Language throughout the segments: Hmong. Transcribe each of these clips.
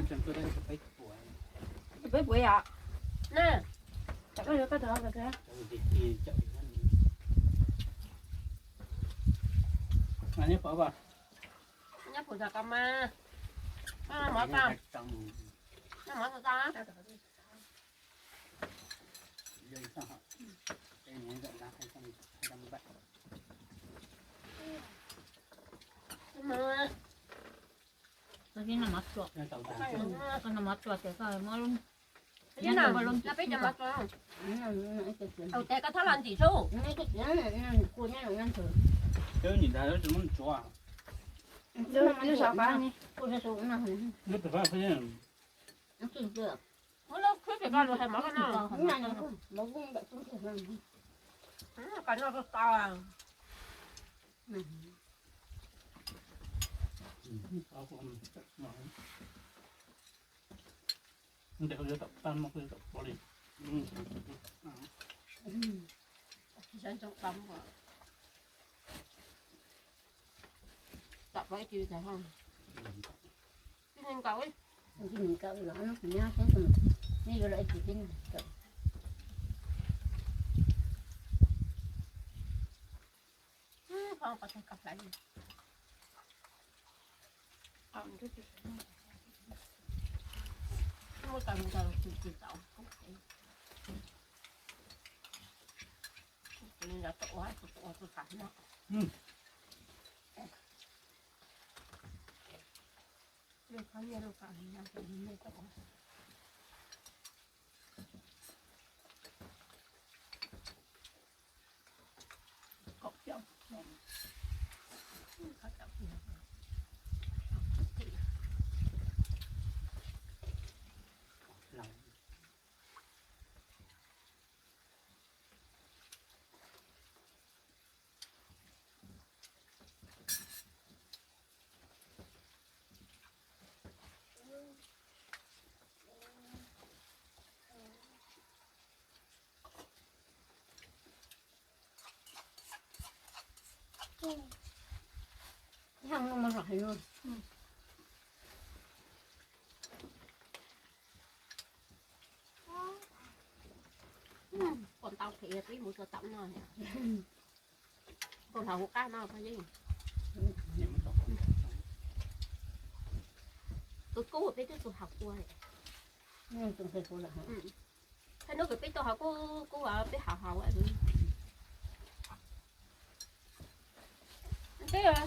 Peb puas yom? Na, koj yuav koj tau. Nyob pum tau koj mas. Noj mov tau. Noj mov tau. Koj noj mov tsuas ces koj muab lub, peb cov mov tsuas. Tes koj thab los ntxim sub. Muab lub khwb ces koj lus hais mov koj noj. Koj noj tau tau. Pom tau phem twb mus tau tom no. Pom hauv qab no pog yeej. Kub kub peb twb tsis haus kua. Thaum no peb tau haus kub kub peb haus haus. Peb kawg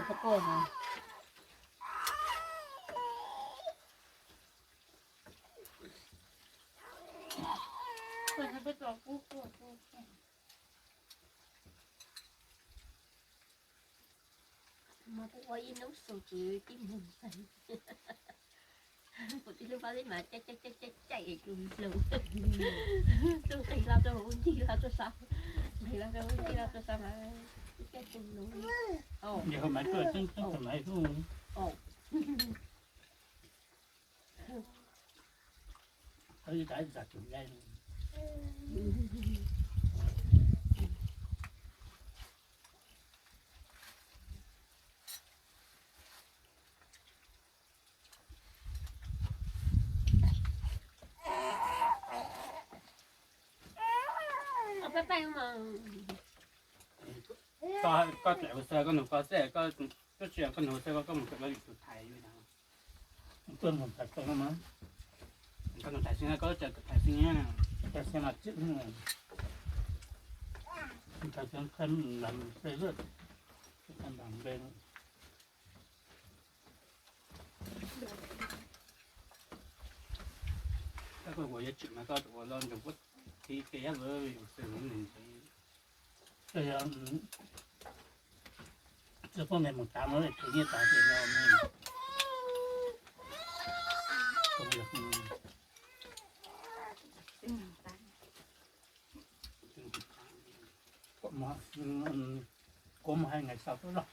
tsis quaj hev. Mas kuv ua ib hnub su tsis tib mus ntxeev. Kuv tib lub pab lib mas caij caij caij caij caij tus hluas. Tus nqis los rau hauv ncig los rau sab, nqis los rau hauv ncig los rau sab mas caij tus hluas. Yog hauv mas tuaj tseeb tseeb hauv mas hu. Koj tseem ua xwb koj nug koj xwb, koj twb tsis koj nug xwb koj mus kawm lawv yus tus thais. Koj nug thais xwb, koj lub tsev thais xwb, thais xwb mas tsis, thais xwb qhia lam xwb, qhia lam npe. Koj ua yuav tsim mas koj ua los ntsoov puab tiv ke yab lawv yus xwb nws ntse. Tsis pub nws mus tav no, tus nyiaj tas ces no. Kuv mus hais ngày sau tuaj los.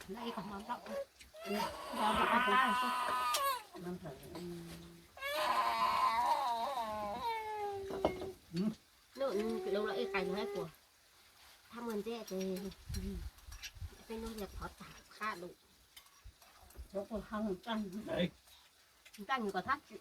Ib qho hmo nplaum, nplaum qab xwb. Lub lub ib qais no hab kuas thab muaj ntseb ces peb nub yog thov tag qab lus. Ntag kom thab tsi.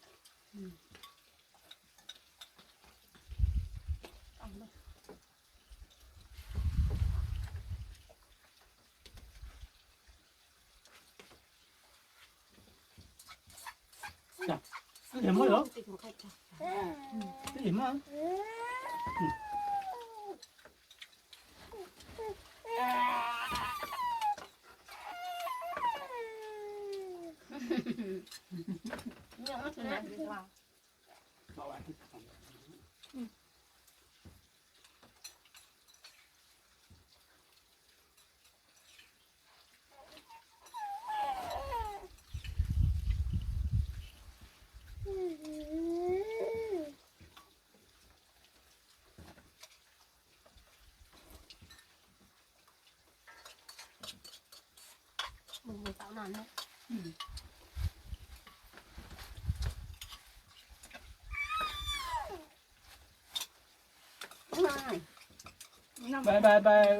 Twb lim muab los? Twb lim muab. Bye bye bye.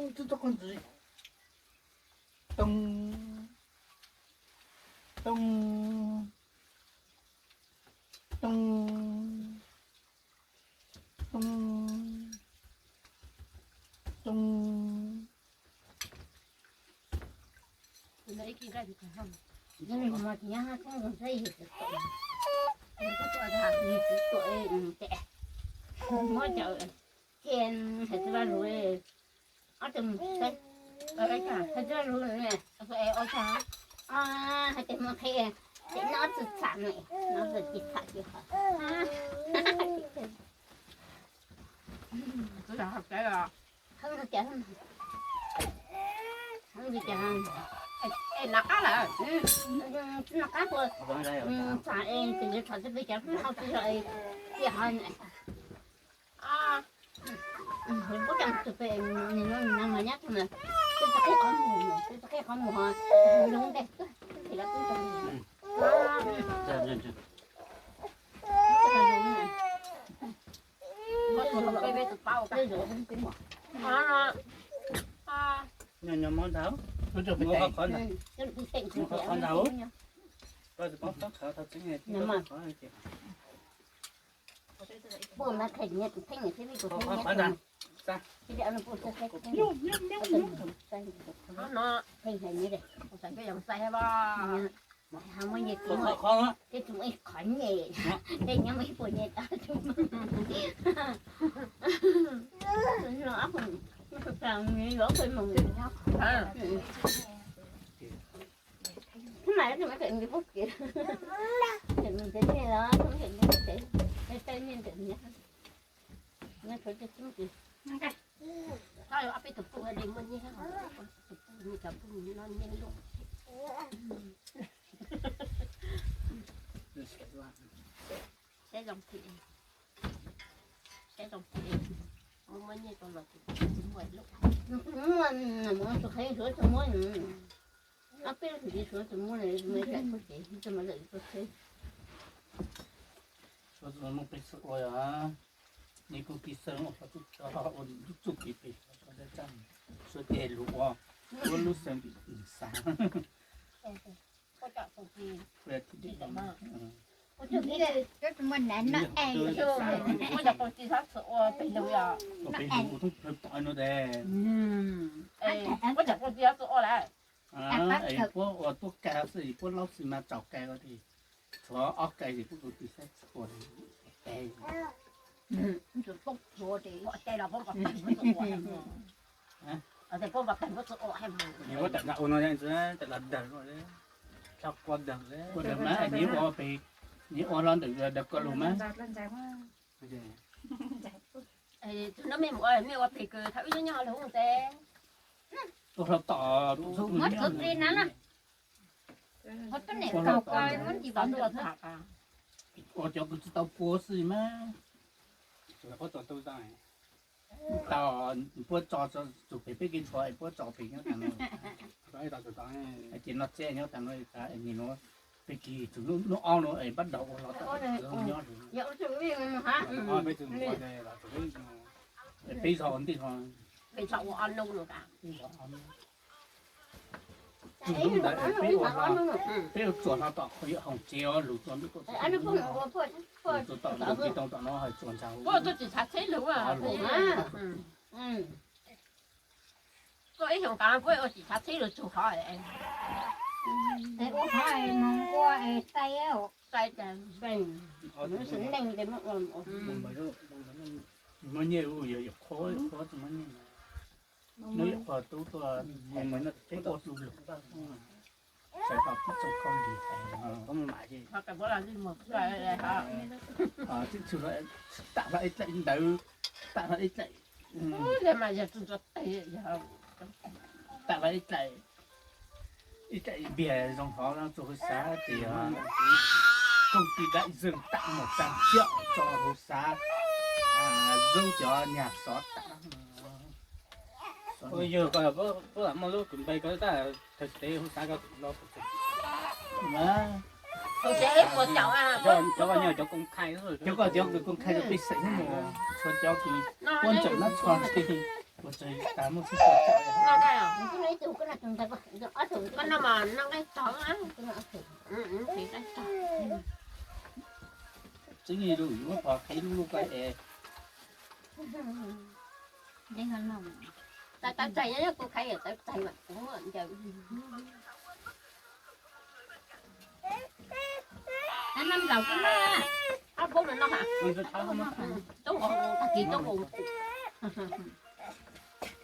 Too, too, too, too, too. Muab cov, ces hais tsis vaj lus, ob tug, hais tsis vaj lus, ua cas, hais tias mus qhia, ces noj ob tug txham no, noj ob tug txham ces Heev tias, heev tias, es noj qab lawm, noj qab puas, txham es tus yuav txham tsis pes cov hau tsis zog es tias ho, kuv coj tus pem no mas nyob tag, twb tsis qhib qhov muag, twb tsis qhib qhov muag ho zoo ntej, twb tsis los twb zoo. Nyob nyob mob ntag, muab qhov ntag, muab qhov ntag, koj tsis paub qhov txeeb, qhov ntag, qhov ntag. Mas no mas kawm nws pub kev, kawm nws ntev nyiaj los kawm nws ntev, kawm nyiaj ntev nyiaj, no tshuav cov tub ki. Ob peb tus pub li muaj nyiaj, tus pub nyiaj, cov pub no nyiaj luaj. Saib zoo thiab, saib zoo thiab, muaj muaj nyiaj rau los tus pub tsis muaj luaj. Muaj, mus tus qhev suav tsis muab, ob peb tus suav tsis muab, muaj ib tsam txuj kev tsis muaj lawm txuj tsheb. Suav tsis muaj peb txhua ua, neb kuj kis xeeb ua txuj, ua txuj kev pem suav teb lus ua, ua lub xeeb xav. Ua peb lus ua tub plawg tom no de. Puab ua tuaj kai xwb, puab laub xwb mas tsaus kai, tshuav ob kai es puab tus tib xab txhua kai. Puab tam ua no, tam los daws, ua daws mas neb ua pem, neb ua los ntawm daws koj lus mas. Tus no mej mus ua, mej ua pem kws thaum ub nyob nyob lug tes. Ua hlo tom, muab txuv txiv na na. Ho tub nem kaug ko muab ntsis pov ntuj tham. Ua cov kws tsis tau pua xwb mas. Tau, puab tso tsum pem peb kev tshuav es puab tso pem nyob tas no. Ces no txeb nyob tas no, nim no peb kis tsum nub ob no es pab daus ua hlo tom nyob. Peb zog ua ntej ho. Peb zog ua ob nub. Tus hnub ntawd peb ua hlo, peb ua tsuas hlo tom qhov yuav hoom tsev os, lug tsuas ntawm ko, lug tsuas tom lub tsis too tom no hais tsuas ntshai. Puab tuaj tsis tshav tsheb lug. Koj ib xyoos tas puab ua tsis tshav tsheb lug tsuag qhov. Ua qhov moog ua sai, sai, muaj nyiaj yog yog qhuav, qhuav tsis muaj nyiaj. Nub yuav qhuav tub tuaj, peb ua tub lug, sawv daws pib tsoom khaub lig hais. Tam hlo ib dlaim ntawd, tam hlo ib dlaim, tam hlo ib dlaim, ib dlaim npiag zoo hov tso huv xav tias kooj tij dlaim zeeg tam mus tag ciam tso huv xav, zaub cov nyag xov tas. Yog koj puab muaj lub kws npe ko tab thawj tsev huv xav ko los cov koj nyob cov koob khai, cov koj cov kws koob khai rau pej xeem mus, tshuav cov kws puab ntsaws nab txhua tes, puas tsawg tas muaj txhij txhua cov. Tseeb li lus yuav pov qheb lub lub ko es. Tawv txaig, yog kuv qheb tawv txaig mas kuv muaj ncaws. Nab nplaum kuv muaj ob peb lub no, tub nkaus tag kis tub nkaus.